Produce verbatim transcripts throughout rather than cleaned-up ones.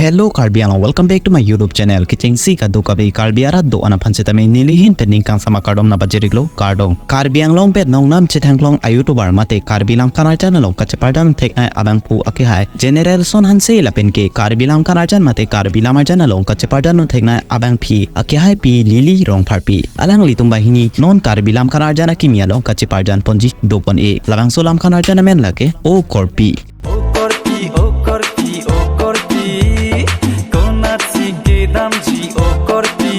Hello Karbi Anglong, welcome back to my YouTube channel. Kechengsi kadokave Karbi arat do-an aphan sitame neli ahin pen ning kangsam akardom nangpajir-iklo, kardom. Karbi Anglong pen nongnam chethangklong a-YouTuber mate Karbi lam kanarjan along kacheparjan theknei abangphu akehai Generalson Hanse lapen ke Karbi lam kanarjan mate Karbi lam arjan along kacheparjan theknei abangphi akehaipi Lily Rongpharpi. Alanglitum banghini non Karbi lam kanarjan akimi along kacheparjan ponji dopon-e. Labangso lam kanarjan amen lake O Korpi. O korpi, o korpi, o korpi, konatsi kedamji o korpi.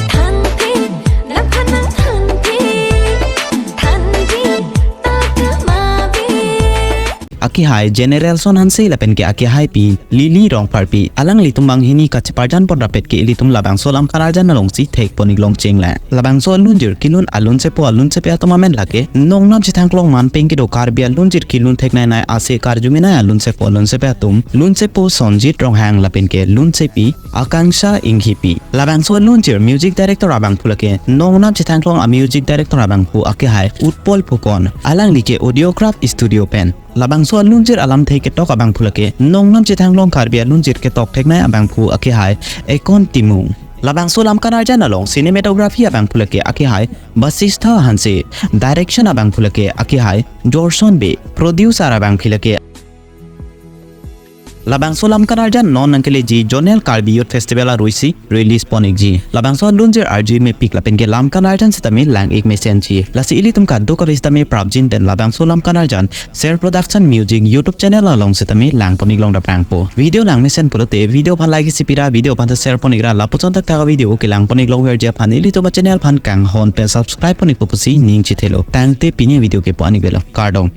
Thanthi, nangphan nangthanthi, thanji, takamabe. Akehai Generalson Hanse lapen ke akehaipi Lily Rongpharpi. Alanglitum banghini kacheparjan pon rapet ke ilitum labangso lam kanarjan alongsi thekpon-iklong chenglang. Labangso alunjir kelun alunsepo alunsepi atum amen lake nongnam chethangklong manpeng kedo Karbi alunjir kelun theknei nai ase karjumenei alunsepo alunsepi atum, lunsepo Sonjit Ronghang lapen ke lunsepi Akanksha Inghipi. Labangso alunjir music director abangphu lake nongnam chethangklong a-music director abangphu akehai Utpal Phukan. Alangli ke Audiograph Studio pen. Labangso alunjir alamthe ketok abangphu lake nongnam chethangklong Karbi alunjir ketok theknei abangphu akehai Ekon Timung. Labangso lam kanarjan along cinematography abangphu lake akehai Basistha Hanse, direction abangphu lake akehai Jorson Bey, producer abangphi lake. Labangso lam kanarjan non nangkeleji Zonal Karbi Youth Festival aruisi release pon-ikji. Labangso alunjir arjumepik lapen ke lam kanarjan sitame lang-ik mesenji. Lasi ilitum kadokave sitame prapjin pen labangso lam kanarjan Ser Production Music YouTube channel along sitame langpon-iklong dapangpo. Video langmesen pulote video aphan like isi pira, video aphan ta share pon-ikra, lapuson thakthak a-video kelang pon-iklong verji aphan ilitum a-channel aphan kanghon pen subscribe pon-ikpo pusi ning chethelo. Tangte pini video ke pu-an-ik velo. Kardom.